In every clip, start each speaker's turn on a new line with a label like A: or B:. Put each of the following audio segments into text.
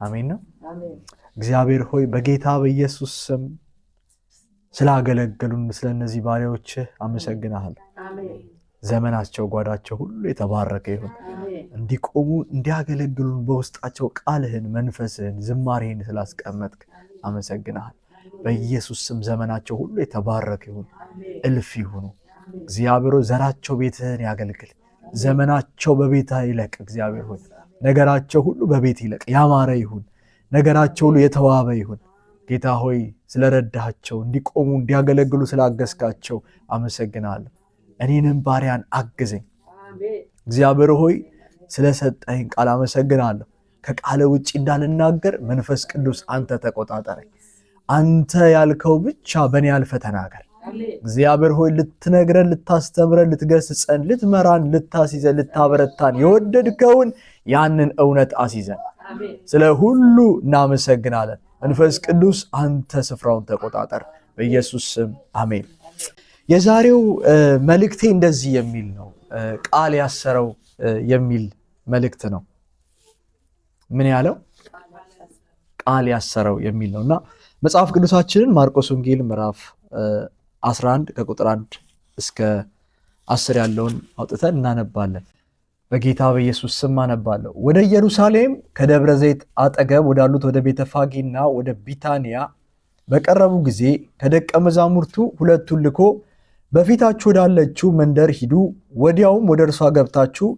A: አሜን ነው። እግዚአብሔር ሆይ በጌታ በኢየሱስ ስም ስላገለገሉን ስለ እነዚህ ባሪያዎችህ አመሰግናለሁ። ዘመናቸው ጓዳቸው ሁሉ የተባረከ ይሁን። እንዲቆሙ እንዲያገለግሉን በውስጣቸው ቃልህን፣ መንፈስህን፣ ዝማሬህን ስላስቀመጥክ አመሰግናለሁ። በኢየሱስ ስም ዘመናቸው ሁሉ የተባረከ ይሁን፣ እልፍ ይሁኑ። እግዚአብሔር ዘራቸው ቤትህን ያገልግል። ዘመናቸው በቤት ይለቅ። እግዚአብሔር ሆይ ነገራቸው ሁሉ በቤት ይለቅ፣ ያማረ ይሁን። ነገራቸው ሁሉ የተዋበ ይሁን። ጌታ ሆይ ስለረዳቸው እንዲቆሙ እንዲያገለግሉ ስላገዝካቸው አመሰግናለሁ። እኔንም ባሪያን አግዘኝ። እግዚአብሔር ሆይ ስለሰጠኝ ቃል አመሰግናለሁ። ከቃለ ውጭ እንዳልናገር መንፈስ ቅዱስ አንተ ተቆጣጠረኝ። አንተ ያልከው ብቻ በእኔ ያልፈ ተናገር። እግዚአብሔር ሆይ ልትነግረን፣ ልታስተምረን፣ ልትገስጸን፣ ልትመራን፣ ልታስይዘን፣ ልታበረታን የወደድከውን ያንን እውነት አስይዘን። ስለ ሁሉ እናመሰግናለን። መንፈስ ቅዱስ አንተ ስፍራውን ተቆጣጠር። በኢየሱስ ስም አሜን። የዛሬው መልእክቴ እንደዚህ የሚል ነው። ቃል ያሰረው የሚል መልእክት ነው። ምን ያለው? ቃል ያሰረው የሚል ነው እና መጽሐፍ ቅዱሳችንን ማርቆስ ወንጌል ምዕራፍ 11 ከቁጥር 1 እስከ 10 ያለውን አውጥተን እናነባለን። በጌታ በኢየሱስ ስም አነባለሁ። ወደ ኢየሩሳሌም ከደብረ ዘይት አጠገብ ወዳሉት ወደ ቤተፋጌና ወደ ቢታንያ በቀረቡ ጊዜ ከደቀ መዛሙርቱ ሁለቱን ልኮ በፊታችሁ ወዳለችው መንደር ሂዱ፣ ወዲያውም ወደ እርሷ ገብታችሁ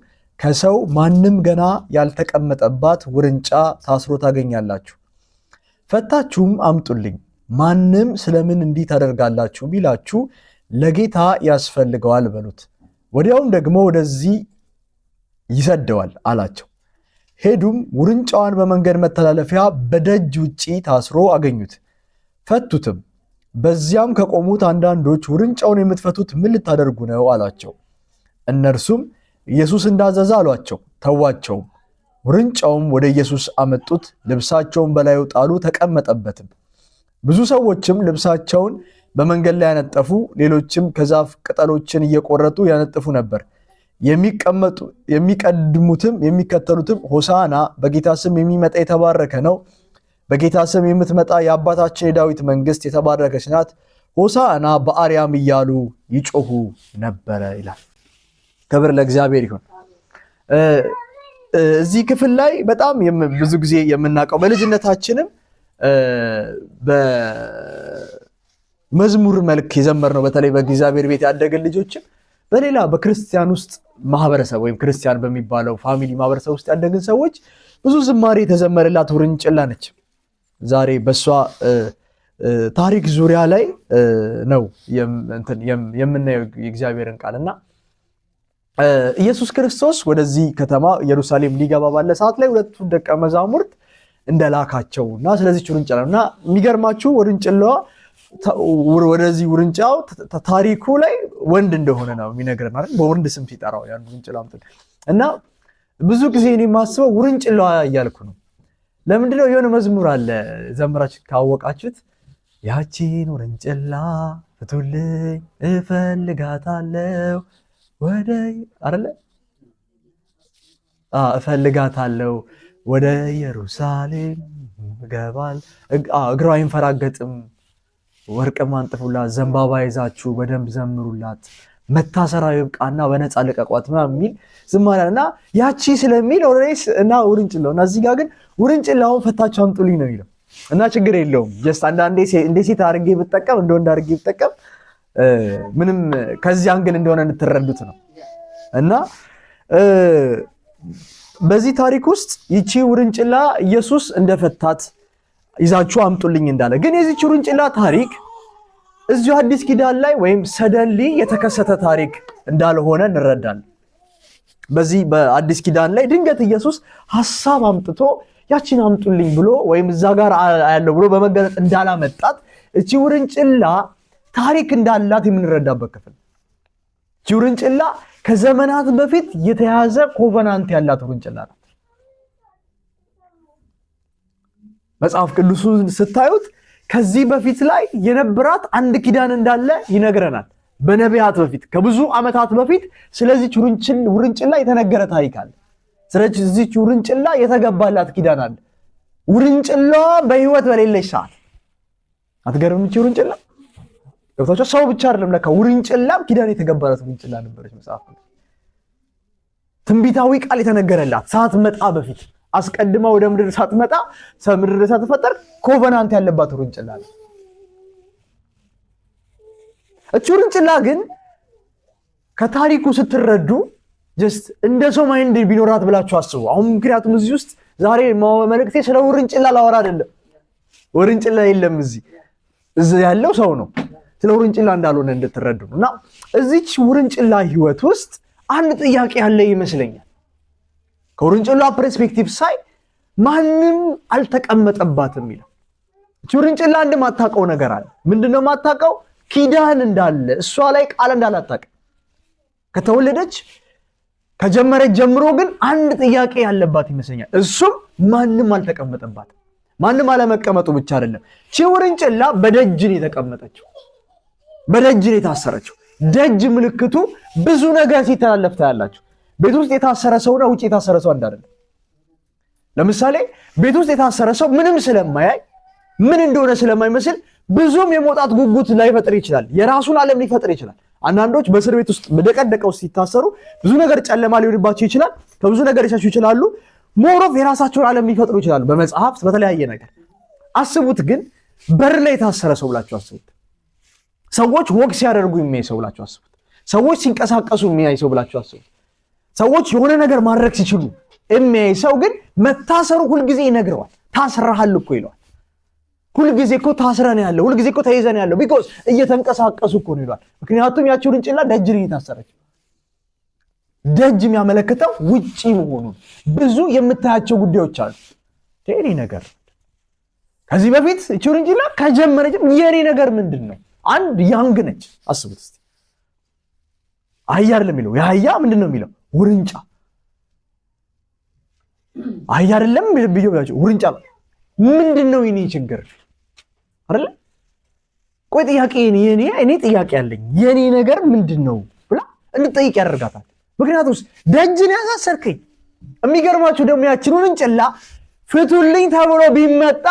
A: ከሰው ማንም ገና ያልተቀመጠባት ውርንጫ ታስሮ ታገኛላችሁ፣ ፈታችሁም አምጡልኝ። ማንም ስለምን እንዲህ ታደርጋላችሁ ቢላችሁ ለጌታ ያስፈልገዋል በሉት። ወዲያውም ደግሞ ወደዚህ ይሰደዋል አላቸው። ሄዱም ውርንጫዋን በመንገድ መተላለፊያ በደጅ ውጪ ታስሮ አገኙት፣ ፈቱትም። በዚያም ከቆሙት አንዳንዶች ውርንጫውን የምትፈቱት ምን ልታደርጉ ነው አሏቸው። እነርሱም ኢየሱስ እንዳዘዘ አሏቸው። ተዋቸውም። ውርንጫውም ወደ ኢየሱስ አመጡት፣ ልብሳቸውን በላዩ ጣሉ፣ ተቀመጠበትም። ብዙ ሰዎችም ልብሳቸውን በመንገድ ላይ ያነጠፉ፣ ሌሎችም ከዛፍ ቅጠሎችን እየቆረጡ ያነጥፉ ነበር። የሚቀድሙትም የሚከተሉትም ሆሳና በጌታ ስም የሚመጣ የተባረከ ነው፣ በጌታ ስም የምትመጣ የአባታችን የዳዊት መንግስት የተባረከች ናት፣ ሆሳዕና በአርያም እያሉ ይጮሁ ነበረ ይላል። ክብር ለእግዚአብሔር ይሁን። እዚህ ክፍል ላይ በጣም ብዙ ጊዜ የምናውቀው በልጅነታችንም በመዝሙር መልክ የዘመርነው በተለይ በእግዚአብሔር ቤት ያደግን ልጆችም በሌላ በክርስቲያን ውስጥ ማህበረሰብ ወይም ክርስቲያን በሚባለው family ማህበረሰብ ውስጥ ያደግን ሰዎች ብዙ ዝማሬ የተዘመረላት ውርንጭላ ነች። ዛሬ በእሷ ታሪክ ዙሪያ ላይ ነው የምናየው የእግዚአብሔርን ቃል እና ኢየሱስ ክርስቶስ ወደዚህ ከተማ ኢየሩሳሌም ሊገባ ባለ ሰዓት ላይ ሁለቱ ደቀ መዛሙርት እንደላካቸው እና ስለዚች ውርንጭላ እና የሚገርማችሁ ውርንጭላዋ ወደዚህ ውርንጫው ታሪኩ ላይ ወንድ እንደሆነ ነው የሚነግረን አይደል? በወንድ ስም ሲጠራው ያን ውርንጭላ እና ብዙ ጊዜ እኔ የማስበው ውርንጭላዋ እያልኩ ነው። ለምንድነው የሆነ መዝሙር አለ ዘምራችሁ ካወቃችሁት፣ ያቺን ውርንጭላ ፍቱልኝ እፈልጋታለሁ ወደ አይደለ እፈልጋታለሁ ወደ ኢየሩሳሌም ገባል እግሯ አይንፈራገጥም፣ ወርቅም አንጥፉላት፣ ዘንባባ ይዛችሁ በደንብ ዘምሩላት፣ መታሰራ ይብቃና በነፃ ልቀቋት ምናምን የሚል ዝማሬ እና ያቺ ስለሚል ኦሬስ እና ውርንጭላው እና እዚህ ጋር ግን ውርንጭላውን ፈታችሁ አምጡልኝ ነው የሚለው እና ችግር የለውም። just አንዳንዴ እንደ ሴት አድርጌ ብጠቀም እንደ ወንድ አድርጌ ብጠቀም ምንም ከዚህ angle እንደሆነ እንድትረዱት ነው። እና በዚህ ታሪክ ውስጥ ይቺ ውርንጭላ ኢየሱስ እንደፈታት ይዛችሁ አምጡልኝ እንዳለ፣ ግን የዚች ውርንጭላ ታሪክ እዚሁ አዲስ ኪዳን ላይ ወይም suddenly የተከሰተ ታሪክ እንዳልሆነ እንረዳለን። በዚህ በአዲስ ኪዳን ላይ ድንገት ኢየሱስ ሐሳብ አምጥቶ ያቺን አምጡልኝ ብሎ ወይም እዛ ጋር ያለው ብሎ በመገለጥ እንዳላመጣት እቺ ውርንጭላ ታሪክ እንዳላት የምንረዳበት ክፍል። እቺ ውርንጭላ ከዘመናት በፊት የተያዘ covenant ያላት ውርንጭላ ናት። መጽሐፍ ቅዱሱን ስታዩት ከዚህ በፊት ላይ የነበራት አንድ ኪዳን እንዳለ ይነግረናል። በነቢያት በፊት ከብዙ ዓመታት በፊት ስለዚች ውርንጭላ የተነገረ ታሪክ አለ። ስለዚች ውርንጭላ የተገባላት ኪዳን አለ። ውርንጭላዋ በህይወት በሌለች ሰዓት አትገርምም? እቺ ውርንጭላ ገብታችሁ ሰው ብቻ አይደለም ለካ ውርንጭላም ኪዳን የተገባላት ውርንጭላ ነበረች። መጽሐፍ ትንቢታዊ ቃል የተነገረላት ሳትመጣ በፊት አስቀድማ ወደ ምድር ሳትመጣ ምድር ሳትፈጠር covenant ያለባት ውርንጭላ ነው። እቺ ውርንጭላ ግን ከታሪኩ ስትረዱ just እንደ ሰው mind ቢኖራት ብላችሁ አስቡ። አሁን ምክንያቱም እዚህ ውስጥ ዛሬ መልእክቴ ስለ ውርንጭላ ላወራ አይደለም። ውርንጭላ የለም እዚህ፣ እዚህ ያለው ሰው ነው። ስለ ውርንጭላ እንዳልሆነ እንድትረዱ ነው። እና እዚች ውርንጭላ ህይወት ውስጥ አንድ ጥያቄ ያለ ይመስለኛል። ከውርንጭላ perspective ሳይ ማንም አልተቀመጠባትም ይላል። እቺ ውርንጭላ አንድ ማታውቀው ነገር አለ። ምንድነው ማታውቀው? ኪዳን እንዳለ እሷ ላይ ቃል እንዳለ አታውቅም። ከተወለደች ከጀመረች ጀምሮ ግን አንድ ጥያቄ ያለባት ይመስለኛል። እሱም ማንም አልተቀመጠባትም። ማንም አለመቀመጡ ብቻ አይደለም፣ ቺ ውርንጭላ በደጅ ነው የተቀመጠችው፣ በደጅ ነው የታሰረችው። ደጅ ምልክቱ ብዙ ነገር ሲተላለፍ ታያላችሁ። ቤት ውስጥ የታሰረ ሰውና ውጭ የታሰረ ሰው አንድ አይደለም። ለምሳሌ ቤት ውስጥ የታሰረ ሰው ምንም ስለማያይ ምን እንደሆነ ስለማይመስል ብዙም የመውጣት ጉጉት ላይፈጥር ይችላል። የራሱን ዓለም ሊፈጥር ይችላል። አንዳንዶች በእስር ቤት ውስጥ በደቀደቀ ውስጥ ሲታሰሩ ብዙ ነገር ጨለማ ሊሆንባቸው ይችላል። ከብዙ ነገር ሊሸሹ ይችላሉ። more of የራሳቸውን ዓለም ሊፈጥሩ ይችላሉ፣ በመጽሐፍት በተለያየ ነገር። አስቡት ግን በር ላይ የታሰረ ሰው ብላችሁ አስቡት። ሰዎች walk ሲያደርጉ የሚያይ ሰው ብላችሁ አስቡት። ሰዎች ሲንቀሳቀሱ የሚያይ ሰው ብላችሁ አስቡት። ሰዎች የሆነ ነገር ማድረግ ሲችሉ የሚያይ ሰው ግን መታሰሩ ሁልጊዜ ይነግረዋል። ታስረሃል እኮ ይለዋል። ሁልጊዜ እኮ ታስረህ ነው ያለው፣ ሁልጊዜ እኮ ተይዘህ ነው ያለው። because እየተንቀሳቀሱ እኮ ነው ይለዋል። ምክንያቱም ያቺ ውርንጭላ ደጅ ነው የታሰረችው። ደጅ የሚያመለክተው ውጪ መሆኑን ብዙ የምታያቸው ጉዳዮች አሉ። የኔ ነገር ከዚህ በፊት እቺ ውርንጭላ ከጀመረች የኔ ነገር ምንድን ነው? አንድ young ነች። አስቡት እስቲ። አህያ አይደለም የሚለው የአህያ ምንድን ነው የሚለው? ውርንጫ። አህያ አይደለም ብዬ ብላችሁ ውርንጫ ምንድን ነው የኔ ችግር አይደለ? ቆይ ጥያቄ የኔ እኔ ጥያቄ አለኝ። የኔ ነገር ምንድን ነው ብላ እንድጠይቅ ያደርጋታል። ምክንያቱም ደጅን ያሳሰርከኝ። የሚገርማችሁ ደግሞ ያችን ውርንጭላ ፍቱልኝ ተብሎ ቢመጣ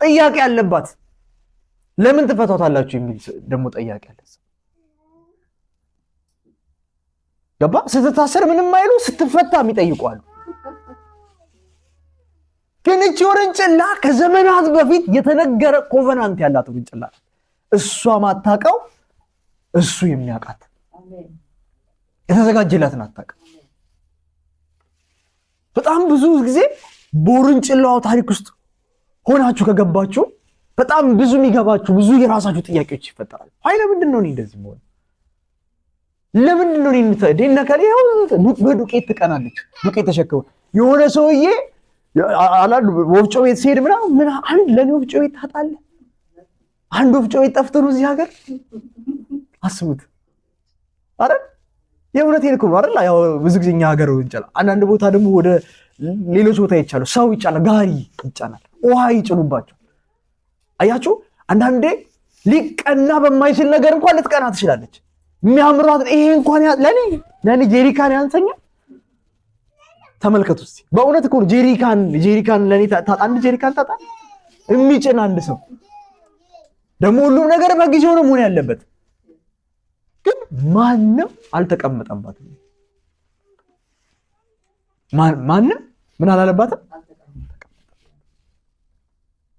A: ጥያቄ አለባት። ለምን ትፈቷታላችሁ የሚል ደግሞ ጥያቄ አለ። ገባ? ስትታሰር ምንም አይሉ፣ ስትፈታ የሚጠይቁ አሉ። ግን እቺ ውርንጭላ ከዘመናት በፊት የተነገረ covenant ያላት ውርንጭላ እሷ ማታውቀው እሱ የሚያውቃት የተዘጋጀላትን አታውቅም። በጣም ብዙ ጊዜ በውርንጭላው ታሪክ ውስጥ ሆናችሁ ከገባችሁ በጣም ብዙ የሚገባችሁ ብዙ የራሳችሁ ጥያቄዎች ይፈጠራል። አይ ለምንድን ነው እኔ እንደዚህ መሆን? ለምንድን ነው እኔ ነከሌ በዱቄት ትቀናለች፣ ዱቄት ተሸክመ የሆነ ሰውዬ አላሉ ወፍጮ ቤት ሲሄድ ምናምን አንድ ለእኔ ወፍጮ ቤት ታጣለህ። አንድ ወፍጮ ቤት ጠፍቶ ነው እዚህ ሀገር። አስቡት። አረ የእውነቴን እኮ ነው አይደል? ያው ብዙ ጊዜ እኛ ሀገር እንጫናል። አንዳንድ ቦታ ደግሞ ወደ ሌሎች ቦታ ይቻላል። ሰው ይጫናል፣ ጋሪ ይጫናል፣ ውሃ ይጭኑባቸው። አያችሁ፣ አንዳንዴ ሊቀና በማይችል ነገር እንኳን ልትቀና ትችላለች። የሚያምሯት ይሄ እንኳን ለኔ ጄሪካን ያንሰኛል። ተመልከቱ እስቲ በእውነት እኮ ነው። ጄሪካን ለኔ ታጣ፣ አንድ ጄሪካን ታጣ የሚጭን አንድ ሰው ደግሞ ሁሉም ነገር በጊዜው ነው መሆን ያለበት። ግን ማንም አልተቀመጠባትም። ማንም ምን አላለባትም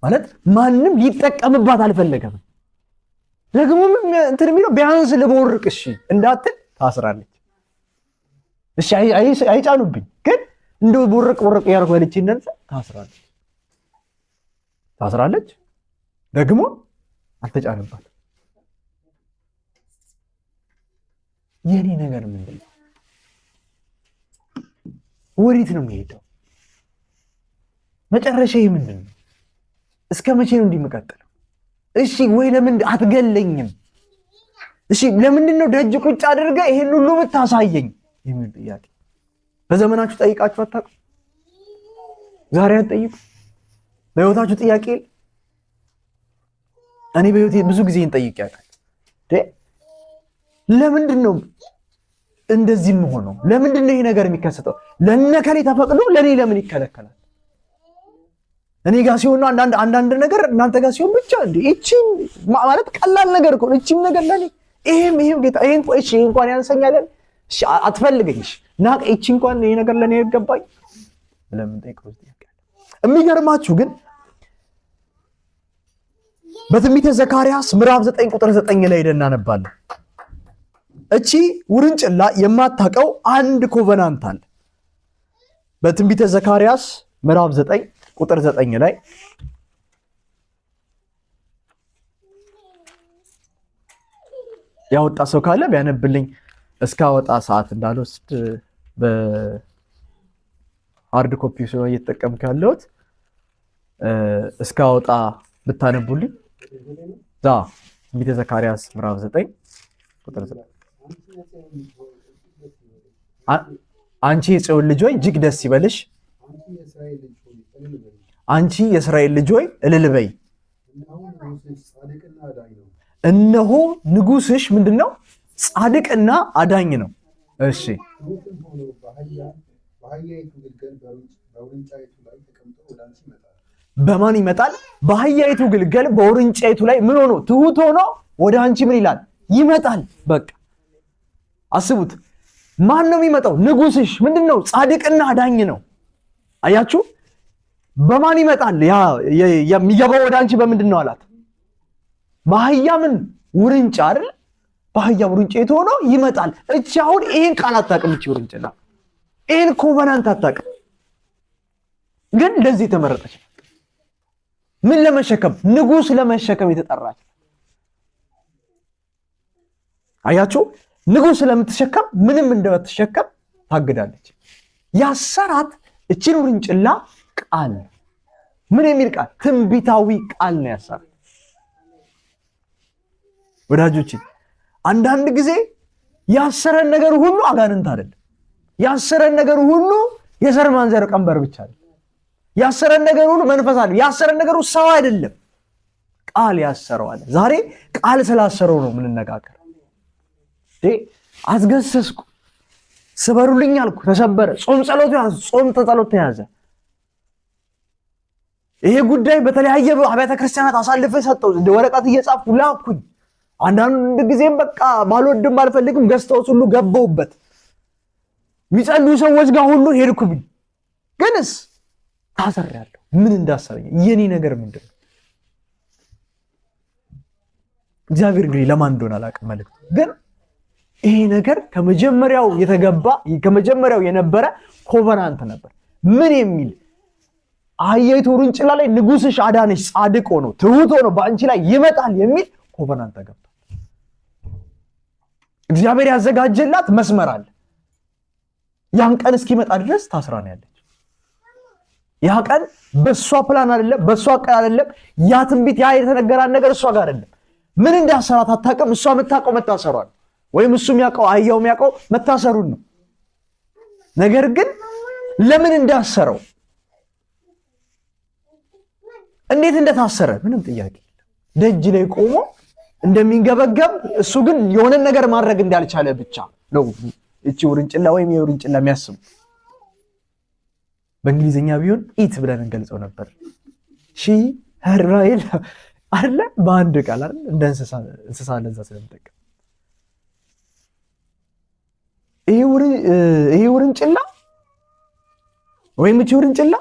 A: ማለት ማንም ሊጠቀምባት አልፈለገም። ደግሞ እንትን የሚለው ቢያንስ ልቦርቅ እሺ እንዳትል ታስራለች። እሺ አይጫኑብኝ፣ ግን እንደው ቦርቅ ቦርቅ እያደረኩ በልቼ እንዳንሳ ታስራለች ታስራለች። ደግሞ አልተጫነባት። የኔ ነገር ምንድን ነው? ወዴት ነው የሚሄደው? መጨረሻ ምንድን ነው? እስከ መቼ ነው እንዲህ የምቀጥለው? እሺ ወይ ለምን አትገለኝም? እሺ ለምንድን ነው ደጅ ቁጭ አድርገህ ይሄን ሁሉ የምታሳየኝ የሚል ጥያቄ በዘመናችሁ ጠይቃችሁ አታውቁም? ዛሬ አትጠይቁ? በህይወታችሁ ጥያቄ የለ? እኔ በህይወቴ ብዙ ጊዜ ጠይቄ ያውቃል። ለምንድን ነው እንደዚህ የምሆነው? ለምንድን ነው ይሄ ነገር የሚከሰተው? ለነከሌ ተፈቅዶ ለኔ ለምን ይከለከላል? እኔ ጋር ሲሆን አንዳንድ ነገር እናንተ ጋር ሲሆን ብቻ እንዴ እቺን ማለት ቀላል ነገር እኮ እቺም ነገር ለኔ ይሄም ይሄም ጌታ ይሄን እሺ ይሄ እንኳን ያንሰኛል፣ እሺ አትፈልገኝ፣ እሺ ናቅ፣ እቺ እንኳን ይሄ ነገር ለኔ ይገባኝ ብለን የምንጠይቀው ጥያቄ አለ። የሚገርማችሁ ግን በትንቢተ ዘካርያስ ምዕራፍ 9 ቁጥር 9 ላይ ሄደን እናነባለን። እቺ ውርንጭላ የማታውቀው አንድ covenant አለ። በትንቢተ ዘካርያስ ምዕራፍ 9 ቁጥር 9 ላይ ያወጣ ሰው ካለ ቢያነብልኝ እስካወጣ ሰዓት እንዳልወስድ በ hard copy ስለሆነ እየተጠቀምኩ ያለሁት እስካወጣ ብታነቡልኝ። ትንቢተ ዘካርያስ ምዕራፍ 9 ቁጥር 9 አንቺ የጽዮን ልጅ ሆይ እጅግ ደስ ይበልሽ፣ አንቺ የእስራኤል ልጅ ሆይ እልል በይ፣ እነሆ ንጉሥሽ ምንድን ነው? ጻድቅና አዳኝ ነው። እሺ በማን ይመጣል? በአህያይቱ ግልገል በውርንጫይቱ ላይ ምን ሆኖ? ትሁት ሆኖ ወደ አንቺ ምን ይላል? ይመጣል። በቃ አስቡት። ማን ነው የሚመጣው? ንጉሥሽ ምንድን ነው? ጻድቅና አዳኝ ነው። አያችሁ? በማን ይመጣል? ያ የሚገባው ወደ አንቺ በምንድን ነው አላት። በአህያ ምን ውርንጫ አይደል? በአህያ ውርንጫይቱ ሆኖ ይመጣል። እቺ አሁን ይሄን ቃል አታውቅም። እቺ ውርንጭላ ይሄን covenant አታውቅም። ግን ለዚህ የተመረጠች ምን ለመሸከም? ንጉሥ ለመሸከም የተጠራች። አያችሁ፣ ንጉሥ ስለምትሸከም ምንም እንደምትሸከም ታግዳለች። ያሰራት እችን ውርንጭላ ቃል፣ ምን የሚል ቃል? ትንቢታዊ ቃል ነው ያሰራት። ወዳጆቼ አንዳንድ ጊዜ ያሰረን ነገር ሁሉ አጋንንት አይደለም። ያሰረን ነገር ሁሉ የዘር ማንዘር ቀንበር ብቻ አይደለም። ያሰረን ነገር ሁሉ መንፈስ አይደለም። ያሰረን ነገር ሁሉ ሰው አይደለም። ቃል ያሰረዋል። ዛሬ ቃል ስላሰረው ነው የምንነጋገር። አስገሰስኩ፣ ስበሩልኝ አልኩ፣ ተሰበረ። ጾም ጸሎት ያዘ፣ ጾም ተጸሎት ተያዘ። ይሄ ጉዳይ በተለያየ አብያተ ክርስቲያናት አሳልፈ ሰጠው፣ ወረቀት እየጻፍኩ ላኩኝ። አንዳንድ ጊዜም በቃ ባልወድም ባልፈልግም ገዝተውት ሁሉ ገባሁበት። የሚጸልዩ ሰዎች ጋር ሁሉ ሄድኩብኝ። ግንስ ታሰሪያለሁ። ምን እንዳሰረኝ የኔ ነገር ምንድን ነው? እግዚአብሔር እንግዲህ ለማን እንደሆነ አላውቅም። መልዕክቱ ግን ይሄ ነገር ከመጀመሪያው የተገባ ከመጀመሪያው የነበረ covenant ነበር። ምን የሚል አህያይቱ ውርንጭላ ላይ ንጉሥሽ አዳነሽ፣ ጻድቅ ሆኖ ትሁት ሆኖ በአንቺ ላይ ይመጣል የሚል covenant ተገብቷል። እግዚአብሔር ያዘጋጀላት መስመር አለ። ያን ቀን እስኪመጣ ድረስ ታስራ ነው ያለች። ያ ቀን በሷ ፕላን አይደለም፣ በሷ ቀን አይደለም። ያ ትንቢት ያ የተነገራት ነገር እሷ ጋር አይደለም። ምን እንዳሰራት አታውቅም። እሷ የምታውቀው መታሰሯን ወይም እሱ የሚያውቀው አህያው የሚያውቀው መታሰሩን ነው። ነገር ግን ለምን እንዳሰረው እንዴት እንደታሰረ ምንም ጥያቄ የለም። ደጅ ላይ ቆሞ እንደሚንገበገብ እሱ ግን የሆነ ነገር ማድረግ እንዳልቻለ ብቻ ነው እቺ ውርንጭላ ወይም የውርንጭላ የሚያስቡ። በእንግሊዝኛ ቢሆን it ብለን እንገልጸው ነበር። She, her አይደለ? በአንድ ቃል አይደል? እንደ እንስሳ ለዛ ስለምጠቀም ይሄ ውርንጭላ ወይም እቺ ውርንጭላ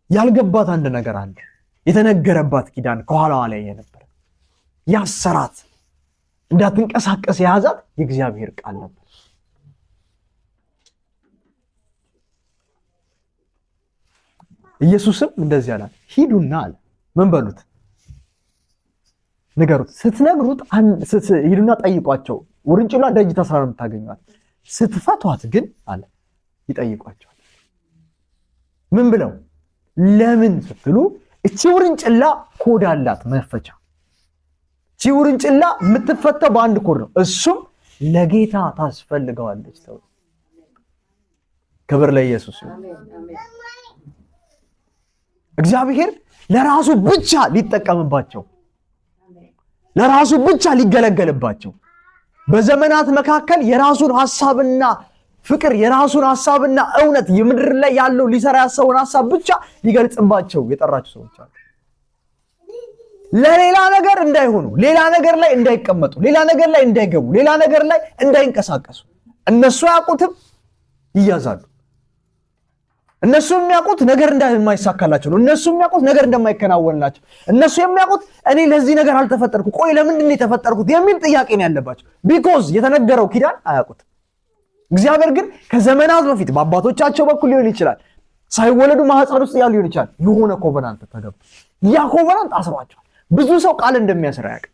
A: ያልገባት አንድ ነገር አለ። የተነገረባት ኪዳን ከኋላዋ ላይ የነበረ ያሰራት እንዳትንቀሳቀስ የያዛት የእግዚአብሔር ቃል ነበር። ኢየሱስም እንደዚህ አላት፣ ሂዱና አለ ምን በሉት ንገሩት። ስትነግሩት ሂዱና ጠይቋቸው። ውርንጭላ ደጅ ታስራ ነው የምታገኟት። ስትፈቷት ግን አለ ይጠይቋቸዋል። ምን ብለው ለምን ስትሉ እቺ ውርንጭላ ኮድ አላት መፈቻ። እቺ ውርንጭላ የምትፈታው በአንድ ኮድ ነው፣ እሱም ለጌታ ታስፈልገዋለች። ክብር ለኢየሱስ ይሁን። እግዚአብሔር ለራሱ ብቻ ሊጠቀምባቸው ለራሱ ብቻ ሊገለገልባቸው በዘመናት መካከል የራሱን ሐሳብና ፍቅር የራሱን ሀሳብና እውነት የምድር ላይ ያለው ሊሰራ ያሰበውን ሀሳብ ብቻ ሊገልጽባቸው የጠራቸው ሰዎች አሉ። ለሌላ ነገር እንዳይሆኑ፣ ሌላ ነገር ላይ እንዳይቀመጡ፣ ሌላ ነገር ላይ እንዳይገቡ፣ ሌላ ነገር ላይ እንዳይንቀሳቀሱ። እነሱ አያውቁትም፣ ይያዛሉ። እነሱ የሚያውቁት ነገር እንደማይሳካላቸው ነው። እነሱ የሚያውቁት ነገር እንደማይከናወንላቸው፣ እነሱ የሚያውቁት እኔ ለዚህ ነገር አልተፈጠርኩ፣ ቆይ ለምንድን ነው የተፈጠርኩት የሚል ጥያቄ ነው ያለባቸው። Because የተነገረው ኪዳን አያውቁትም። እግዚአብሔር ግን ከዘመናት በፊት በአባቶቻቸው በኩል ሊሆን ይችላል፣ ሳይወለዱ ማህፀን ውስጥ ያሉ ሊሆን ይችላል፣ የሆነ covenant ተገብቶ ያ covenant አስሯቸዋል። ብዙ ሰው ቃል እንደሚያስር አያውቅም።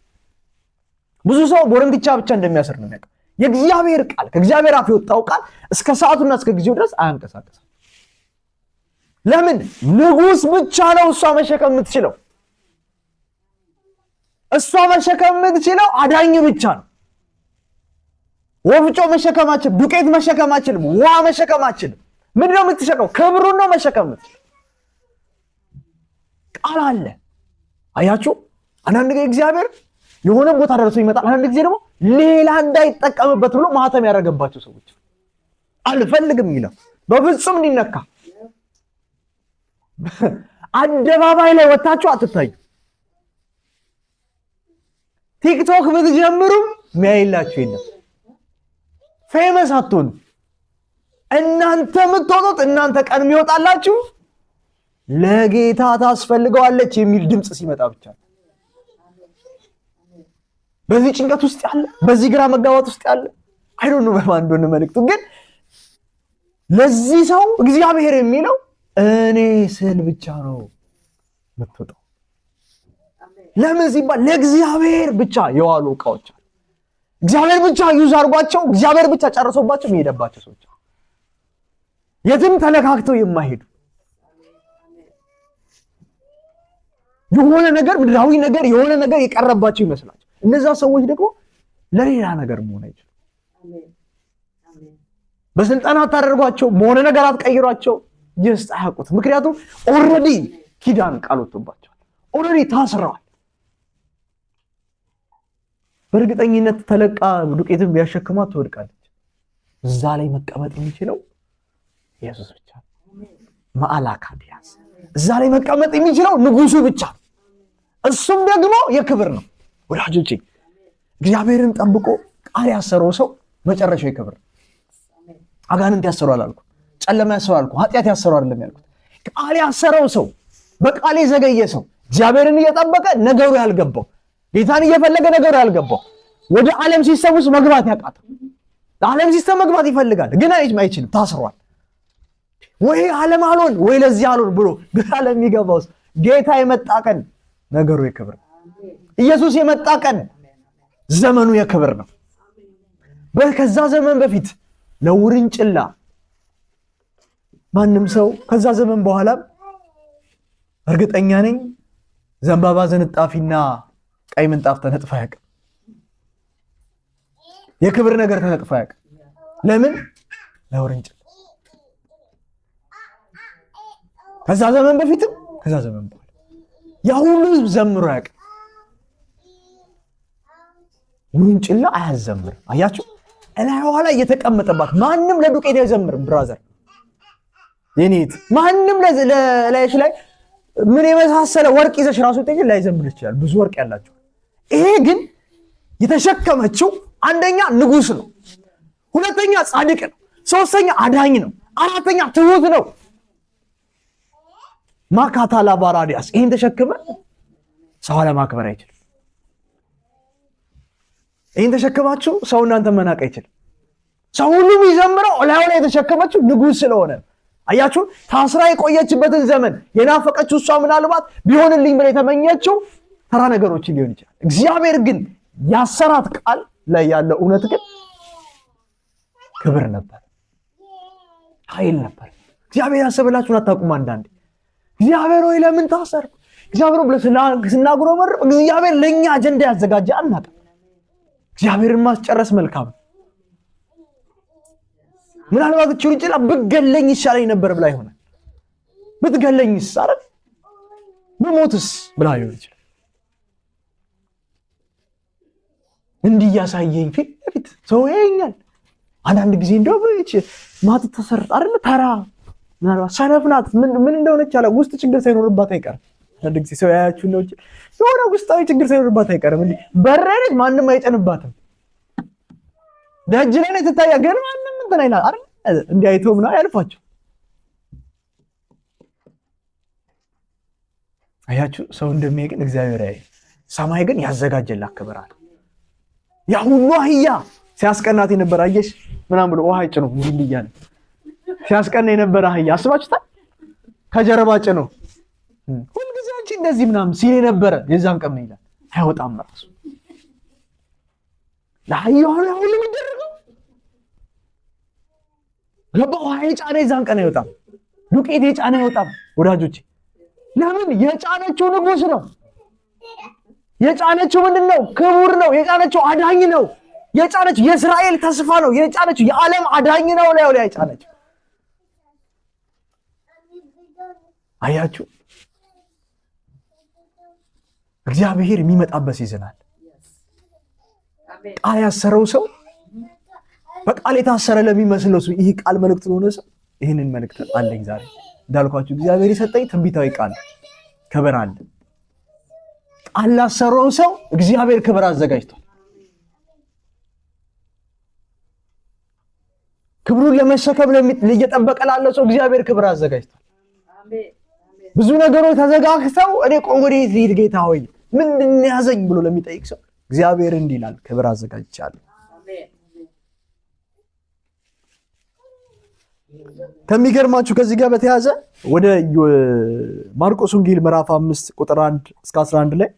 A: ብዙ ሰው ቦረንትቻ ብቻ እንደሚያስር ነው የሚያውቀው። የእግዚአብሔር ቃል፣ ከእግዚአብሔር አፍ የወጣው ቃል እስከ ሰዓቱና እስከ ጊዜው ድረስ አያንቀሳቀስም። ለምን? ንጉሥ ብቻ ነው እሷ መሸከም የምትችለው። እሷ መሸከም የምትችለው አዳኝ ብቻ ነው። ወፍጮ መሸከም አትችልም። ዱቄት መሸከም አትችልም። ውሃ መሸከም አትችልም። ምንድን ነው የምትሸከመው? ክብሩን ነው መሸከም የምትችለው። ቃል አለ። አያችሁ፣ አንዳንድ ጊዜ እግዚአብሔር የሆነ ቦታ ደርሶ ይመጣል። አንዳንድ ጊዜ ደግሞ ሌላ እንዳይጠቀምበት ብሎ ማህተም ያደረገባቸው ሰዎች አልፈልግም ይላል። በፍጹም እንዲነካ አደባባይ ላይ ወጣችሁ አትታዩ። ቲክቶክ ብትጀምሩም የሚያይላችሁ የለም። Famous አትሆኑ። እናንተ የምትወጡት፣ እናንተ ቀን የሚወጣላችሁ ለጌታ ታስፈልገዋለች የሚል ድምፅ ሲመጣ ብቻ ነው። በዚህ ጭንቀት ውስጥ ያለ፣ በዚህ ግራ መጋባት ውስጥ ያለ፣ I don't know በማን እንደሆነ መልእክቱ፣ ግን ለዚህ ሰው እግዚአብሔር የሚለው እኔ ስል ብቻ ነው የምትወጣው። ለምን ሲባል ለእግዚአብሔር ብቻ የዋሉ እቃዎች አሉ። እግዚአብሔር ብቻ use አድርጓቸው፣ እግዚአብሔር ብቻ ጨርሶባቸው የሚሄደባቸው ሰዎች አሉ። የትም ተነካክተው የማይሄዱ፣ የሆነ ነገር፣ ምድራዊ ነገር፣ የሆነ ነገር የቀረባቸው ይመስላቸው። እነዛ ሰዎች ደግሞ ለሌላ ነገር መሆን አይችሉም። በስልጠና አታደርጓቸው፣ በሆነ ነገር አትቀይሯቸው። Just አያውቁት። ምክንያቱም already ኪዳን ቃል ወጥቶባቸዋል። Already ታስረዋል። በእርግጠኝነት ተለቃ ዱቄትን ቢያሸክሟት ትወድቃለች። እዛ ላይ መቀመጥ የሚችለው ኢየሱስ ብቻ ነው። ማአላካዲያስ፣ እዛ ላይ መቀመጥ የሚችለው ንጉሱ ብቻ ነው። እሱም ደግሞ የክብር ነው። ወዳጆቼ፣ እግዚአብሔርን ጠብቆ ቃል ያሰረው ሰው መጨረሻው የክብር ነው። አጋንንት ያሰረው አላልኩም። ጨለማ ያሰረው አልኩ። ኃጢአት ያሰረው አይደለም ያልኩት። ቃል ያሰረው ሰው፣ በቃል የዘገየ ሰው፣ እግዚአብሔርን እየጠበቀ ነገሩ ያልገባው፣ ጌታን እየፈለገ ነገሩ ያልገባው፣ ወደ ዓለም system ውስጥ መግባት ያቃተው፣ ለዓለም system መግባት ይፈልጋል ግን አይችልም፣ ታስሯል። ወይ ዓለም አልሆን ወይ ለዚህ አልሆን ብሎ ግራ ለሚገባው፣ ጌታ የመጣ ቀን ነገሩ የክብር ነው። ኢየሱስ የመጣ ቀን ዘመኑ የክብር ነው። ከዛ ዘመን በፊት ለውርንጭላ ማንም ሰው፣ ከዛ ዘመን በኋላም እርግጠኛ ነኝ ዘንባባ ዝንጣፊና ቀይ ምንጣፍ ተነጥፎ አያውቅም። የክብር ነገር ተነጥፎ አያውቅም። ለምን? ለውርንጭላ። ከዛ ዘመን በፊትም ከዛ ዘመን በኋላ ያ ሁሉ ህዝብ ዘምሮ አያውቅም። ውርንጭላ አያዘምርም። አያችሁ፣ እላይዋ ላይ የተቀመጠባት ማንም ለዱቄት አይዘምርም። Brother፣ የኔት ማንም ለላይሽ ላይ ምን የመሳሰለ ወርቅ ይዘሽ ራሱ ጠጅ ላይዘምር ይችላል። ብዙ ወርቅ ያላቸው። ይሄ ግን የተሸከመችው አንደኛ ንጉስ ነው፣ ሁለተኛ ጻድቅ ነው፣ ሶስተኛ አዳኝ ነው፣ አራተኛ ትሁት ነው። ማካታላ ባራዲያስ፣ ይህን ተሸክመ ሰው አለማክበር አይችልም። ይህን ተሸክማችሁ ሰው እናንተ መናቅ አይችልም። ሰው ሁሉ የሚዘምረው ላዩ ላይ የተሸከመችው ንጉስ ስለሆነ። አያችሁ፣ ታስራ የቆየችበትን ዘመን የናፈቀችው እሷ ምናልባት ቢሆንልኝ ብላ የተመኘችው ተራ ነገሮችን ሊሆን ይችላል። እግዚአብሔር ግን ያሰራት ቃል ላይ ያለው እውነት ግን ክብር ነበር፣ ኃይል ነበር። እግዚአብሔር ያሰበላችሁን አታውቁም። አንዳንዴ እግዚአብሔር ሆይ ለምን ታሰርኩ? እግዚአብሔር ብለ ስናጉረመርም እግዚአብሔር ለእኛ አጀንዳ ያዘጋጀ አናውቅም። እግዚአብሔርን ማስጨረስ መልካም ነው። ምናልባት እቺ ውርንጭላ ብገለኝ ይሻለኝ ነበር ብላ ይሆናል። ብትገለኝስ፣ አይደል፣ ብሞትስ ብላ ሊሆን ይችላል። እንዲህ እያሳየኝ ፊት ለፊት ሰው ያየኛል። አንዳንድ ጊዜ እንደው ማትተሰር አይደለ ተራ ምናልባት ሰነፍ ናት ምን እንደሆነች አለ ውስጥ ችግር ሳይኖርባት አይቀርም። አንዳንድ ጊዜ ሰው ያያችሁ ነው የሆነ ውስጣዊ ችግር ሳይኖርባት አይቀርም። እንዲህ በረረች ማንም አይጨንባትም። ደጅ ላይ ነው ትታያ፣ ግን ማንም እንትን አይላል አይደል? እንዲህ አይቶ ምናምን ያልፋቸው። አያችሁ ሰው እንደሚያይ ግን እግዚአብሔር ያይ። ሰማይ ግን ያዘጋጀላት ክብር አለ። ያ ሁሉ አህያ ሲያስቀናት የነበረ አየሽ ምናምን ብሎ ውሃ ጭኖ እንዲህ እያለ ሲያስቀና የነበረ አህያ አስባችሁታል? ከጀርባ ጭኖ ሁልጊዜ አንቺ እንደዚህ ምናምን ሲል የነበረ የዛን ቀን ይላል አይወጣም ራሱ ለአህያው ነው ሁሉ የሚደረገው። ገባ ውሃ የጫነ የዛን ቀን አይወጣም። ዱቄት የጫነ አይወጣም። ወዳጆቼ ለምን? የጫነችው ንጉስ ነው። የጫነችው ምንድን ነው? ክቡር ነው። የጫነችው አዳኝ ነው። የጫነችው የእስራኤል ተስፋ ነው። የጫነችው የዓለም አዳኝ ነው። ላይ ላይ የጫነችው አያችሁ፣ እግዚአብሔር የሚመጣበት season አለ። ቃል ያሰረው ሰው በቃል የታሰረ ለሚመስለው ሰው ይህ ቃል መልእክት ለሆነ ሰው ይህንን መልእክት አለኝ ዛሬ። እንዳልኳችሁ እግዚአብሔር የሰጠኝ ትንቢታዊ ቃል ክብር አለ። ቃል ላሰረው ሰው እግዚአብሔር ክብር አዘጋጅቷል። ክብሩን ለመሸከም እየጠበቀ ላለ ሰው እግዚአብሔር ክብር አዘጋጅቷል። ብዙ ነገሮች ተዘጋግተው እኔ ቆይ ወዴት ልሂድ ጌታ ሆይ ምንድን ያዘኝ ብሎ ለሚጠይቅ ሰው እግዚአብሔር እንዲህ ይላል፣ ክብር አዘጋጅቻለሁ። ከሚገርማችሁ ከዚህ ጋር በተያዘ ወደ ማርቆስ ወንጌል ምዕራፍ 5 ቁጥር 1 እስከ 11 ላይ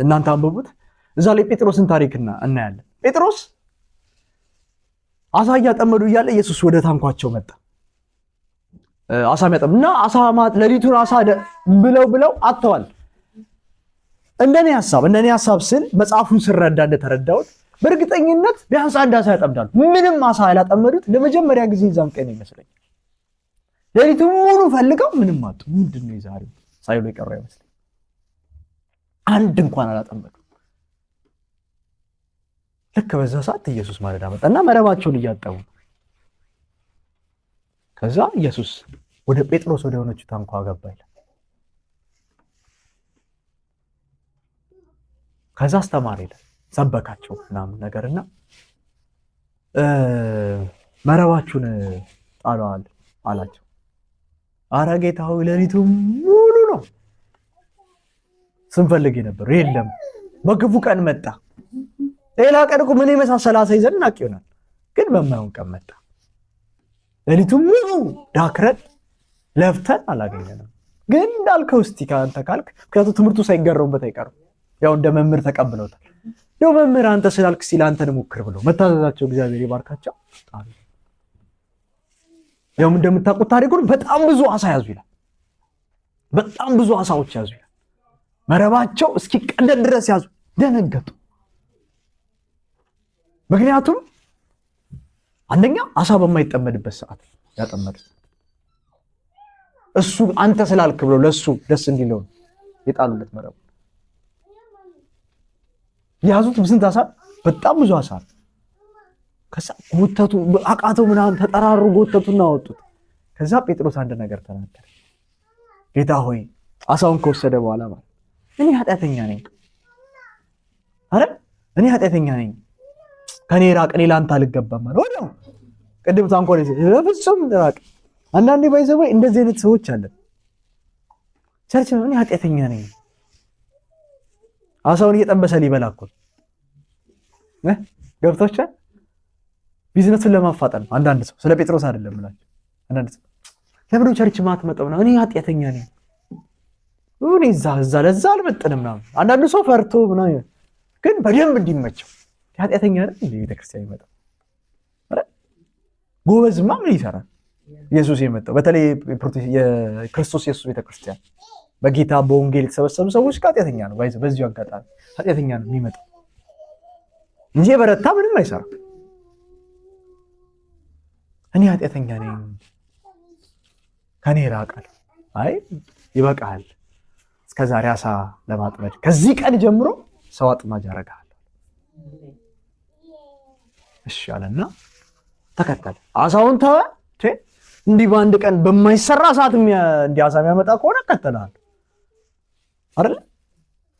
A: እናንተ አንብቡት። እዛ ላይ ጴጥሮስን ታሪክና እናያለን። ጴጥሮስ አሳ እያጠመዱ እያለ ኢየሱስ ወደ ታንኳቸው መጣ። አሳ የሚያጠምድ እና አሳ ሌሊቱን አሳ ብለው ብለው አጥተዋል። እንደኔ ሐሳብ ስል መጽሐፉን ስረዳ እንደተረዳሁት በእርግጠኝነት ቢያንስ አንድ አሳ ያጠምዳሉ። ምንም አሳ ያላጠመዱት ለመጀመሪያ ጊዜ እዛን ቀን ይመስለኛል። ሌሊቱን ሙሉ ፈልገው ምንም አጡ። ምንድን ነው የዛሬው ሳይሉ የቀሩ አይመስለኝም። አንድ እንኳን አላጠመዱ። ልክ በዛ ሰዓት ኢየሱስ ማለዳ መጣና መረባቸውን እያጠቡ ከዛ ኢየሱስ ወደ ጴጥሮስ ወደ ሆነችው ታንኳ ገባ ይላል። ከዛ አስተማሪ ይላል፣ ሰበካቸው ምናምን ነገርና መረባችሁን ጣለዋል አላቸው። አረ ጌታ ሆይ ሌሊቱን ሙሉ ነው ስንፈልግ የነበረው የለም፣ በክፉ ቀን መጣ። ሌላ ቀን እኮ ምን የመሳሰለ አሳ ይዘን እናውቅ ይሆናል፣ ግን በማይሆን ቀን መጣ። ሌሊቱን ሙሉ ዳክረን ለፍተን አላገኘንም። ግን እንዳልከው እስቲ አንተ ካልክ፣ ምክንያቱም ትምህርቱ ሳይገረሙበት አይቀርም። ያው እንደ መምህር ተቀብለውታል። ያው መምህር አንተ ስላልክ ሲል አንተን ሞክር ብለው መታዘዛቸው እግዚአብሔር ይባርካቸው። ያው እንደምታውቁት ታሪኩን በጣም ብዙ አሳ ያዙ ይላል። በጣም ብዙ አሳዎች ያዙ ይላል። መረባቸው እስኪቀደድ ድረስ ያዙ። ደነገጡ። ምክንያቱም አንደኛ አሳ በማይጠመድበት ሰዓት ያጠመዱት እሱ አንተ ስላልክ ብሎ ለሱ ደስ እንዲለው የጣሉለት መረቡ የያዙት ስንት አሳ? በጣም ብዙ አሳ። ከዛ ጎተቱ፣ አቃተው ምናምን ተጠራሩ፣ ጎተቱና አወጡት። ከዛ ጴጥሮስ አንድ ነገር ተናገረ። ጌታ ሆይ አሳውን ከወሰደ በኋላ ማለት እኔ ኃጢአተኛ ነኝ፣ አረ እኔ ኃጢአተኛ ነኝ፣ ከኔ ራቅ፣ እኔ ለአንተ አልገባም አለ። ወዲያው ቅድም ታንኳ በፍጹም ራቅ። አንዳንዴ by the way እንደዚህ አይነት ሰዎች አለን። church እኔ ኃጢአተኛ ነኝ፣ አሳውን እየጠበሰ ሊበላ እኮ ገብቶቻል። ቢዝነሱን ለማፋጠን አንዳንድ ሰው ስለ ጴጥሮስ አይደለም ብላችሁ አንዳንድ ሰው ለምን church ማትመጣው ነው? እኔ ኃጢአተኛ ነኝ፣ እኔ እዛ እዛ ለዛ አልመጥንም ምናምን። አንዳንዱ ሰው ፈርቶ ምናምን፣ ግን በደንብ እንዲመቸው ኃጢአተኛ አይደል እንዴ ቤተክርስቲያን ይመጣው? አረ ጎበዝማ ምን ይሰራል? ኢየሱስ የመጣው በተለይ የክርስቶስ ኢየሱስ ቤተክርስቲያን በጌታ በወንጌል የተሰበሰቡ ሰዎች ኃጢአተኛ ነው። በዚሁ አጋጣሚ ኃጢአተኛ ነው የሚመጣው እንጂ የበረታ ምንም አይሰራም። እኔ ኃጢአተኛ ነኝ ከኔ ራቃል። አይ ይበቃል፣ እስከዛሬ አሳ ለማጥመድ ከዚህ ቀን ጀምሮ ሰው አጥማጅ አደርግሃለሁ። እሺ አለና ተከተለ። አሳውን ተወ። እንዲህ በአንድ ቀን በማይሰራ ሰዓት እንዲህ አሳ የሚያመጣ ከሆነ እከተልሃለሁ አይደለ?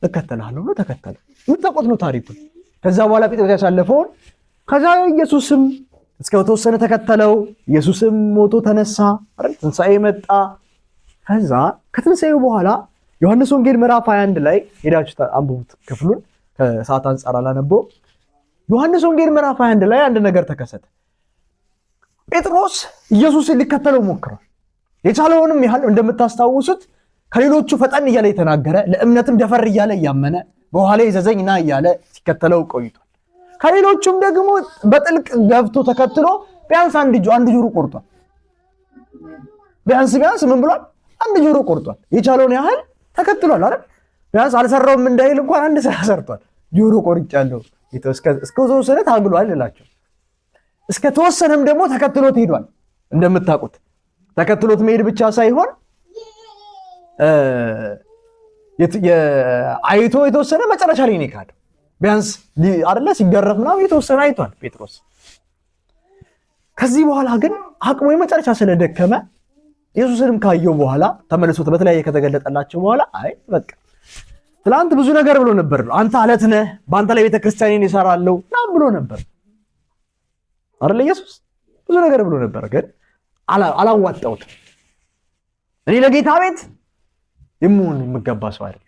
A: እከተልሃለሁ ብሎ ተከተለ። የምታውቁት ነው ታሪኩን። ከዛ በኋላ ጴጥሮስ ያሳለፈውን፣ ከዛ ኢየሱስም እስከ ተወሰነ ተከተለው። ኢየሱስም ሞቶ ተነሳ አይደል? ትንሣኤ መጣ። ከዛ ከትንሣኤው በኋላ ዮሐንስ ወንጌል ምዕራፍ 21 ላይ ሄዳችሁ አንብቡት ክፍሉን፣ ከሰዓት አንጻር አላነበውም። ዮሐንስ ወንጌል ምዕራፍ 21 ላይ አንድ ነገር ተከሰተ። ጴጥሮስ ኢየሱስን ሊከተለው ሞክሯል። የቻለውንም ያህል እንደምታስታውሱት ከሌሎቹ ፈጠን እያለ የተናገረ፣ ለእምነትም ደፈር እያለ እያመነ፣ በውሃ ላይ ዘዘኝ ና እያለ ሲከተለው ቆይቷል። ከሌሎቹም ደግሞ በጥልቅ ገብቶ ተከትሎ ቢያንስ አንድ ጆሮ ቆርጧል። ቢያንስ ቢያንስ ምን ብሏል? አንድ ጆሮ ቆርጧል። የቻለውን ያህል ተከትሏል አይደል? ቢያንስ አልሰራውም እንዳይል እንኳን አንድ ስራ ሰርቷል። ጆሮ ቆርጫለሁ እስከ ተወሰነ ታግሏል እላቸው። እስከ ተወሰነም ደግሞ ተከትሎት ሄዷል። እንደምታውቁት ተከትሎት መሄድ ብቻ ሳይሆን አይቶ የተወሰነ መጨረሻ ላይ ነው የካደው። ቢያንስ አይደለ ሲገረፍ ምናምን የተወሰነ አይቷል ጴጥሮስ። ከዚህ በኋላ ግን አቅሙ የመጨረሻ ስለደከመ ኢየሱስንም ካየው በኋላ ተመልሶ በተለያየ ከተገለጠላቸው በኋላ አይ በቃ ትላንት ብዙ ነገር ብሎ ነበር። አንተ አለት ነህ፣ በአንተ ላይ ቤተክርስቲያኔን እሰራለሁ ምናምን ብሎ ነበር አይደለ? ኢየሱስ ብዙ ነገር ብሎ ነበር፣ ግን አላዋጣሁትም። እኔ ለጌታ ቤት የምሆን የምገባ ሰው አይደለም፣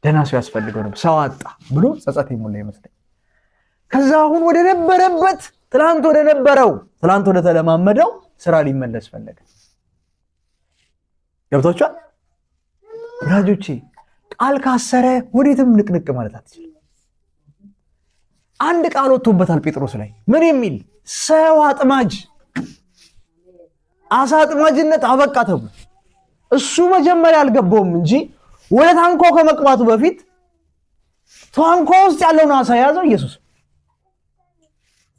A: ደህና ሰው ያስፈልገው ነበር፣ ሰው አጣ ብሎ ጸጸት የሞላ ይመስለኝ። ከዛ አሁን ወደ ነበረበት ትላንት ወደ ነበረው ትላንት ወደ ተለማመደው ስራ ሊመለስ ፈለገ። ገብቷችኋል ወዳጆቼ? ቃል ካሰረ ወዴትም ንቅንቅ ማለት አትችልም። አንድ ቃል ወጥቶበታል ጴጥሮስ ላይ ምን የሚል? ሰው አጥማጅ፣ አሳ አጥማጅነት አበቃ ተብሎ። እሱ መጀመሪያ አልገባውም እንጂ ወደ ታንኳው ከመቅባቱ በፊት ታንኳ ውስጥ ያለውን አሳ የያዘው ኢየሱስ።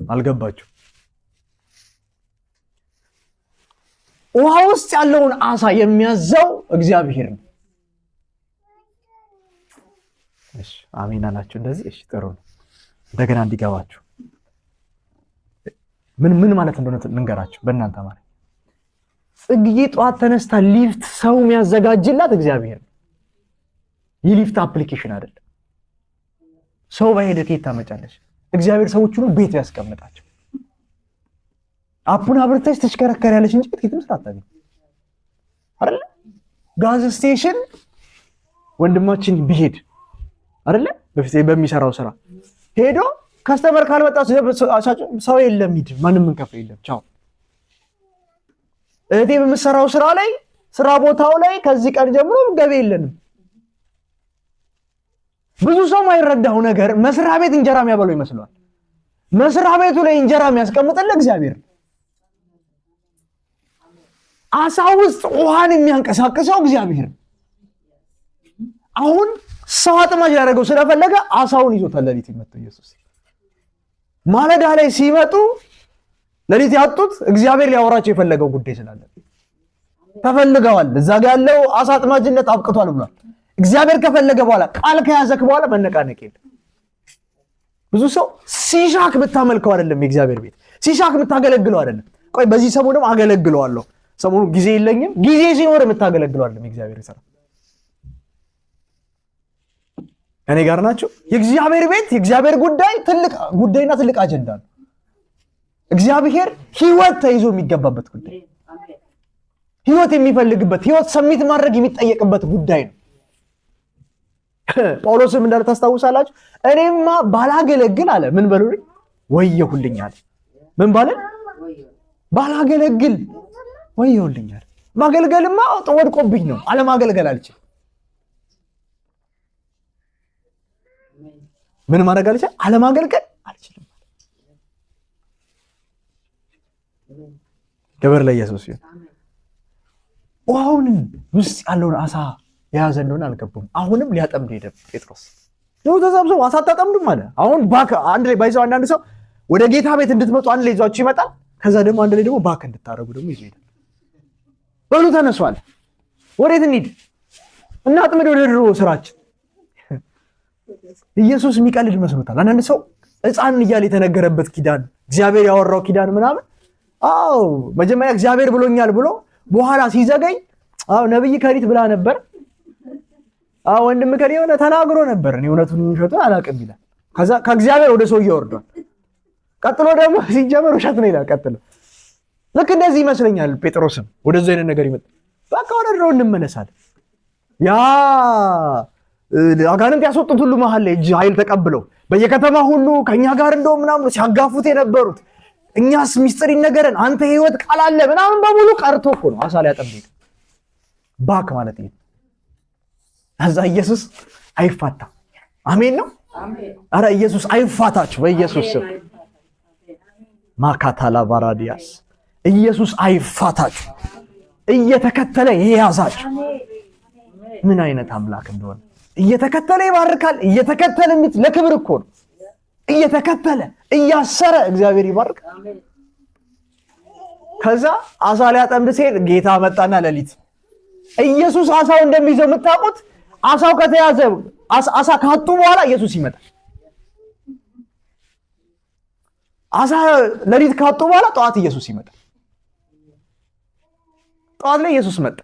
A: አልገባችሁ? ውሃ ውስጥ ያለውን አሳ የሚያዘው እግዚአብሔር ነው። እሺ አሜን አላችሁ እንደዚህ። እሺ ጥሩ ነው። እንደገና እንዲገባችሁ ምን ምን ማለት እንደሆነ ልንገራችሁ በእናንተ ማለት። ጽግዬ ጠዋት ተነስታ ሊፍት ሰው የሚያዘጋጅላት እግዚአብሔር ነው። የ lift application አይደለም። ሰው ባይሄድ ከየት ታመጫለሽ? እግዚአብሔር ሰዎቹን ቤት ያስቀምጣቸው። app ኡን አብርተሽ ትሽከረከሪያለሽ እንጂ ከየትም ስራ አታገኝም አይደለ? gas station ወንድማችን ቢሄድ አይደለ? በፊት በሚሰራው ስራ ሄዶ customer ካልመጣ ሰው የለም፣ ሂድ፣ ማንም እንከፍል የለም፣ ቻው። እህቴ በምትሰራው ስራ ላይ ስራ ቦታው ላይ ከዚህ ቀን ጀምሮ ገቢ የለንም። ብዙ ሰው የማይረዳው ነገር መስሪያ ቤት እንጀራ የሚያበላው ይመስለዋል። መስሪያ ቤቱ ላይ እንጀራ የሚያስቀምጥልህ እግዚአብሔር። አሳ ውስጥ ውሃን የሚያንቀሳቅሰው እግዚአብሔር። አሁን ሰው አጥማጅ ያደረገው ስለፈለገ አሳውን ይዞታል። ሌሊት መጥቶ ኢየሱስ ማለዳ ላይ ሲመጡ ሌሊት ያጡት እግዚአብሔር ሊያወራቸው የፈለገው ጉዳይ ስላለ ተፈልገዋል። እዛ ጋር ያለው አሳ አጥማጅነት አብቅቷል ብሏል። እግዚአብሔር ከፈለገ በኋላ ቃል ከያዘክ በኋላ መነቃነቅ የለም። ብዙ ሰው ሲሻክ ብታመልከው አይደለም የእግዚአብሔር ቤት ሲሻክ የምታገለግለው አይደለም። ቆይ በዚህ ሰሞን ደግሞ አገለግለዋለሁ፣ ሰሞኑ ጊዜ የለኝም። ጊዜ ሲኖር የምታገለግለው አይደለም የእግዚአብሔር ስራ። እኔ ጋር ናቸው። የእግዚአብሔር ቤት የእግዚአብሔር ጉዳይ ትልቅ ጉዳይና ትልቅ አጀንዳ ነው። እግዚአብሔር ህይወት ተይዞ የሚገባበት ጉዳይ፣ ህይወት የሚፈልግበት፣ ህይወት ሰሚት ማድረግ የሚጠየቅበት ጉዳይ ነው። ጳውሎስም እንዳለ ታስታውሳላችሁ። እኔማ ባላገለግል አለ ምን በሉልኝ ወየሁልኝ አለ። ምን ባለ ባላገለግል ወየሁልኝ አለ። ማገልገልማ ወድቆብኝ ነው፣ አለማገልገል አልችልም። ምን ማድረግ አልችልም? አለማገልገል አልችልም። ክብር ለኢየሱስ ይሁን። ውሃውን ውስጥ ያለውን አሳ የያዘ እንደሆነ አልገቡም። አሁንም ሊያጠምድ ሄደ ጴጥሮስ። ነው ተሰብስበው አሳ አታጠምዱም አለ። አሁን back አንድ ላይ ባይዘው አንዳንድ ሰው ወደ ጌታ ቤት እንድትመጡ አንድ ላይ ይዟችሁ ይመጣል። ከዛ ደግሞ አንድ ላይ ደግሞ back እንድታረጉ ደግሞ ይዞ ይሄዳል። በሉ ተነሷል። ወዴት እንሂድ? እናጥምድ ወደ ድሮ ስራችን። ኢየሱስ የሚቀልድ መስሎታል። አንዳንድ ሰው ሕፃን እያለ የተነገረበት ኪዳን፣ እግዚአብሔር ያወራው ኪዳን ምናምን፣ አዎ መጀመሪያ እግዚአብሔር ብሎኛል ብሎ በኋላ ሲዘገይ አዎ ነብይ ከሪት ብላ ነበር፣ አዎ ወንድም ከሪ የሆነ ተናግሮ ነበር፣ እኔ እውነቱን ውሸቱን አላውቅም ይላል። ከዛ ከእግዚአብሔር ወደ ሰውዬው ወርዷል። ቀጥሎ ደግሞ ሲጀመር ውሸት ነው ይላል። ቀጥሎ ልክ እንደዚህ ይመስለኛል ጴጥሮስም ወደዚህ አይነት ነገር ይመጣ። በቃ ወደ ድሮ እንመለሳለን። ያ አጋንንት ያስወጡት ሁሉ መሀል ላይ እጅ ኃይል ተቀብለው በየከተማ ሁሉ ከኛ ጋር እንደው ምናምን ሲያጋፉት የነበሩት፣ እኛስ ሚስጥር ይነገረን፣ አንተ የህይወት ቃል አለ ምናምን በሙሉ ቀርቶ እኮ ነው አሳ ሊያጠምድ back ማለት ይሄ። ከዛ ኢየሱስ አይፋታም። አሜን ነው። አረ ኢየሱስ አይፋታችሁ በኢየሱስ ስም። ማካታላ ባራዲያስ፣ ኢየሱስ አይፋታችሁ፣ እየተከተለ የያዛችሁ። ምን አይነት አምላክ እንደሆነ፣ እየተከተለ ይባርካል። እየተከተለ ለክብር እኮ ነው። እየተከተለ እያሰረ እግዚአብሔር ይባርካል። ከዛ አሳ ሊያጠምድ ሲሄድ ጌታ መጣና ሌሊት። ኢየሱስ አሳው እንደሚይዘው የምታውቁት አሳው ከተያዘ፣ አሳ ካጡ በኋላ ኢየሱስ ይመጣል። አሳ ሌሊት ካጡ በኋላ ጠዋት ኢየሱስ ይመጣል። ጠዋት ላይ ኢየሱስ መጣ።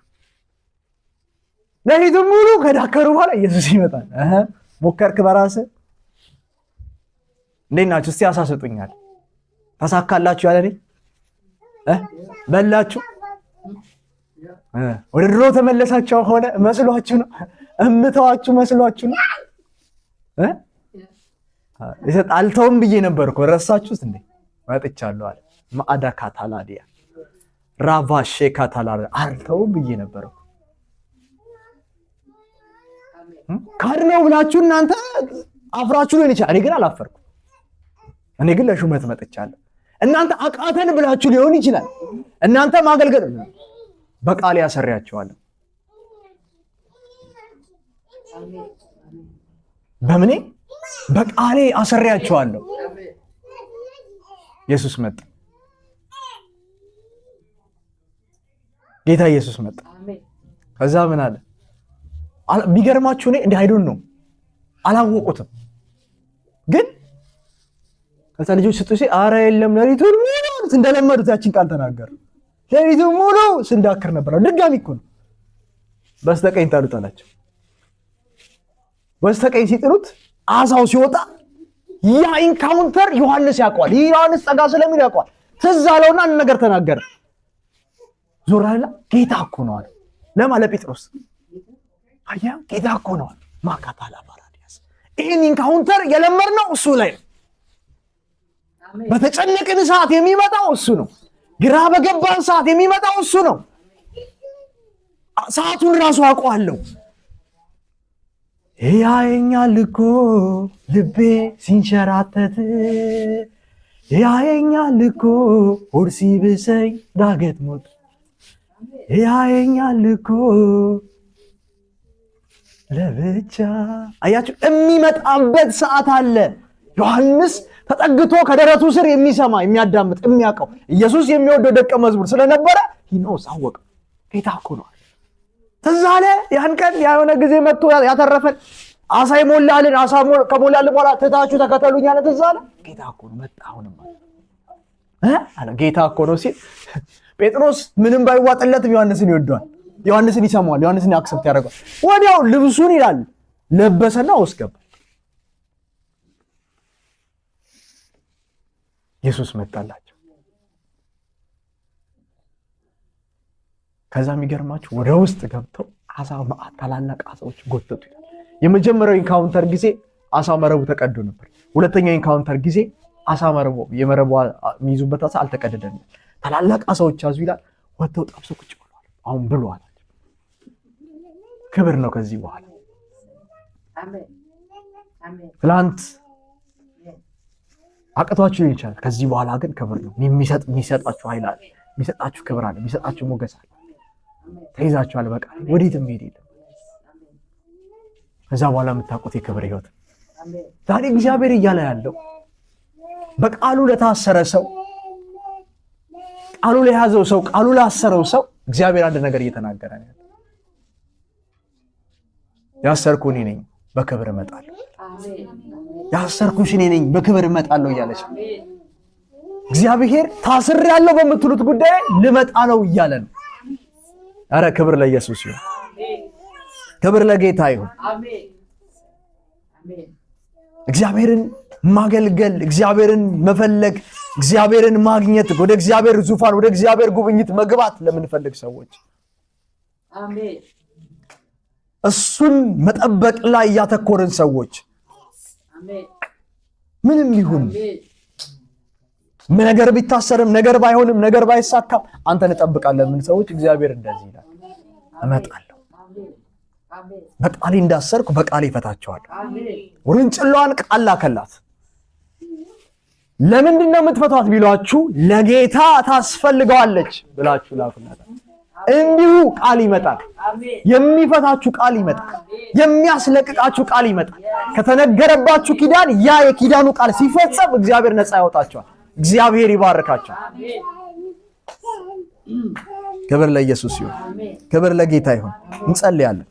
A: ሌሊቱን ሙሉ ከዳከሩ በኋላ ኢየሱስ ይመጣል። ሞከርክ በራስህ? እንዴት ናችሁ? እስቲ አሳ ስጡኛል። ተሳካላችሁ? ያለ እኔ በላችሁ? ወደ ድሮ ተመለሳችሁ? ሆነ መስሏችሁ ነው? እምተዋችሁ መስሏችሁ ነው? አልተውም ብዬ ነበር እኮ፣ ረሳችሁት እንዴ? መጥቻለሁ አለ። ማዕዳ ካታላዲያ ራቫሼ ካታላ፣ አልተውም ብዬ ነበር እኮ። ካድ ነው ብላችሁ እናንተ አፍራችሁ ሊሆን ይችላል። እኔ ግን አላፈርኩም። እኔ ግን ለሹመት መጥቻለሁ። እናንተ አቃተን ብላችሁ ሊሆን ይችላል። እናንተ ማገልገል በቃል ያሰሪያቸዋለሁ። በምኔ? በቃሌ አሰሪያቸዋለሁ። ኢየሱስ መጣ። ጌታ ኢየሱስ መጣ። ከዛ ምን አለ? ቢገርማችሁ እኔ እንዲህ I don't know፣ አላወቁትም። ግን ከዛ ልጆች ስጡ ሲል አረ የለም፣ ሌሊቱን ሙሉ እንደለመዱት ያችን ቃል ተናገሩ። ሌሊቱን ሙሉ ስንዳክር ነበር። ድጋሚ እኮ ነው። በስተቀኝ ጣሉት አላቸው። በስተቀኝ ሲጥሉት አሳው ሲወጣ ያ encounter ዮሐንስ ያውቀዋል። ይህ ዮሐንስ ጠጋ ስለሚል ያውቀዋል። ትዝ አለውና አንድ ነገር ተናገረ። ዞር አለና ጌታ እኮ ነው አለ። ለማ? ለጴጥሮስ። አያ ጌታ እኮ ነው አለ። ማካታላ ባራዲያስ፣ ይህን encounter የለመድነው እሱ ላይ ነው። በተጨነቅን ሰዓት የሚመጣው እሱ ነው። ግራ በገባን ሰዓት የሚመጣው እሱ ነው። ሰዓቱን ራሱ አውቀዋለሁ። ያየኛል እኮ ልቤ ሲንሸራተት፣ ያየኛል እኮ ሆድ ሲብሰኝ ዳገት ሞት፣ ያየኛል እኮ ለብቻ። አያችሁ፣ የሚመጣበት ሰዓት አለ። ዮሐንስ ተጠግቶ ከደረቱ ስር የሚሰማ፣ የሚያዳምጥ፣ የሚያውቀው፣ ኢየሱስ የሚወደው ደቀ መዝሙር ስለነበረ he knows፣ አወቀ። ጌታ እኮ ነው። ትዝ አለ ያን ቀን የሆነ ጊዜ መጥቶ ያተረፈን፣ አሳ ይሞላልን፣ አሳ ከሞላልን በኋላ ትታችሁ ተከተሉኝ አለ። ትዝ አለ። ጌታ እኮ ነው መጣ። አሁንም አለ፣ ጌታ እኮ ነው ሲል ጴጥሮስ ምንም ባይዋጥለትም ዮሐንስን ይወደዋል። ዮሐንስን ይሰማዋል። ዮሐንስን accept ያደርገዋል። ወዲያው ልብሱን ይላል ለበሰና ውስጥ ገባ። ኢየሱስ መጣላቸው። ከዛ የሚገርማችሁ ወደ ውስጥ ገብተው አሳ መዓት ታላላቅ አሳዎች ጎተቱ ይላል። የመጀመሪያው encounter ጊዜ አሳ መረቡ ተቀዶ ነበር። ሁለተኛው encounter ጊዜ አሳ መረቡ የመረቡ የሚይዙበት አሳ አልተቀደደም። ታላላቅ አሳዎች ያዙ ይላል። ወጥተው ጠብሰው ቁጭ ብለዋል። አሁን ብለዋል። ክብር ነው ከዚህ በኋላ። ትላንት አቅቷችሁ ሊሆን ይችላል። ከዚህ በኋላ ግን ክብር ነው። የሚሰጣችሁ ኃይል አለ፣ የሚሰጣችሁ ክብር አለ፣ የሚሰጣችሁ ሞገስ አለ። ተይዛችኋል። በቃ ወዴትም መሄድ የለም። ከዛ በኋላ የምታውቁት የክብር ህይወት። ዛሬ እግዚአብሔር እያለ ያለው በቃሉ ለታሰረ ሰው፣ ቃሉ ለያዘው ሰው፣ ቃሉ ላሰረው ሰው እግዚአብሔር አንድ ነገር እየተናገረ ነው። ያሰርኩ እኔ ነኝ፣ በክብር እመጣለሁ። ያሰርኩሽ እኔ ነኝ፣ በክብር እመጣለሁ እያለች እግዚአብሔር ታስሬያለሁ በምትሉት ጉዳይ ልመጣ ነው እያለ ነው። ኧረ ክብር ለኢየሱስ ይሁን፣ ክብር ለጌታ ይሁን። እግዚአብሔርን ማገልገል፣ እግዚአብሔርን መፈለግ፣ እግዚአብሔርን ማግኘት፣ ወደ እግዚአብሔር ዙፋን፣ ወደ እግዚአብሔር ጉብኝት መግባት ለምንፈልግ ሰዎች እሱን መጠበቅ ላይ ያተኮርን ሰዎች ምንም ይሁን ነገር ቢታሰርም ነገር ባይሆንም ነገር ባይሳካም አንተን እጠብቃለሁ ምን ሰዎች እግዚአብሔር እንደዚህ ይላል፣ እመጣለሁ፣ በቃሌ እንዳሰርኩ በቃሌ እፈታቸዋለሁ። ውርንጭላዋን ቃል ላከላት። ለምንድን ነው የምትፈቷት ቢሏችሁ ለጌታ ታስፈልገዋለች ብላችሁ ላኩላት። እንዲሁ ቃል ይመጣል። የሚፈታችሁ ቃል ይመጣል። የሚያስለቅቃችሁ ቃል ይመጣል። ከተነገረባችሁ ኪዳን ያ የኪዳኑ ቃል ሲፈጸም እግዚአብሔር ነፃ ያወጣቸዋል። እግዚአብሔር ይባርካቸዋል። ክብር ለኢየሱስ ይሁን። ክብር ለጌታ ይሁን። እንጸልያለን።